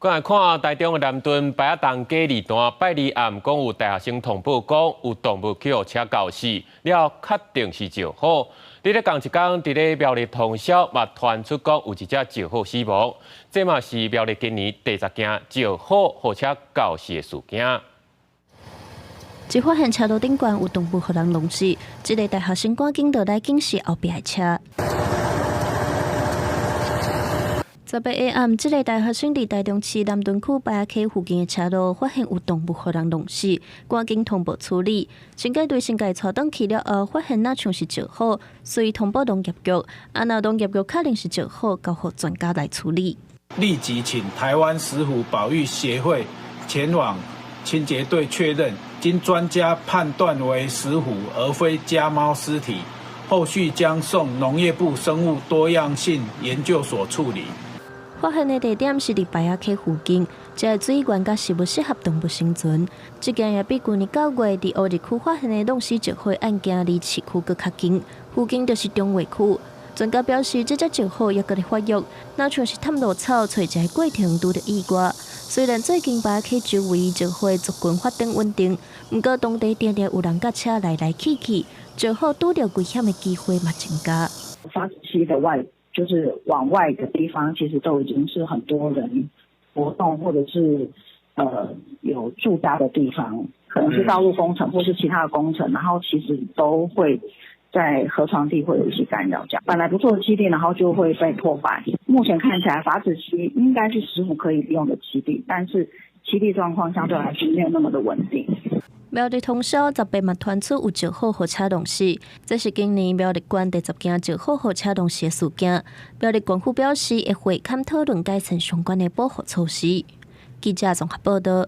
過來看台中的南屯白仔東街二段，拜二暗講有大學生通報講有動物去予車轎死，了後確定是石虎。佇咧仝一工，佇咧苗栗通霄嘛傳出講有一隻石虎死亡，這嘛是苗栗今年第十件石虎予車轎死的事件。一發現車路頂懸有動物予人弄死，這个大學生趕緊落來警示後壁的車。18日暗，這个大學生佇台中市南屯區白仔溪附近的車路發現有動物予人弄死，趕緊通報處理。刑警隊先共𤆬轉去了後，發現若像是石虎，所以通報農業局。啊，若農業局確認是石虎，交予專家來處理。立即請台灣石虎保育協會前往清潔隊確認，經專家判斷為石虎而非家貓屍體，後續將送農業部生物多樣性研究所處理。發現的地點是佇白仔溪附近，這个水源佮食物適合動物生存。這件也比舊年9月佇烏日區發現的弄死石虎案件離市區閣較近，附近就是中衛區。專家表示，這隻石虎猶閣咧發育，若像是探路草，揣一个過程拄著意外。雖然最近白仔溪周圍石虎族群發展穩定，毋過當地定定有人佮車來來去去，石虎拄著危險的機會嘛增加。筏子溪的外，就是往外的地方，其實都已經是很多人活動，或者是有住家的地方，可能是道路工程或是其他的工程，然後其實都會在河床地會有一些干擾。這樣本來不錯的棲地，然後就會被破壞。目前看起來，筏子溪應該是石虎可以利用的棲地，但是棲地狀況相對來說沒有那麼的穩定。苗栗通霄18嘛傳出有石虎予車弄死，這是今年苗栗縣第十件石虎予車弄死的事件。苗栗縣府表示會會勘討論改善相關的保護措施。記者綜合報道。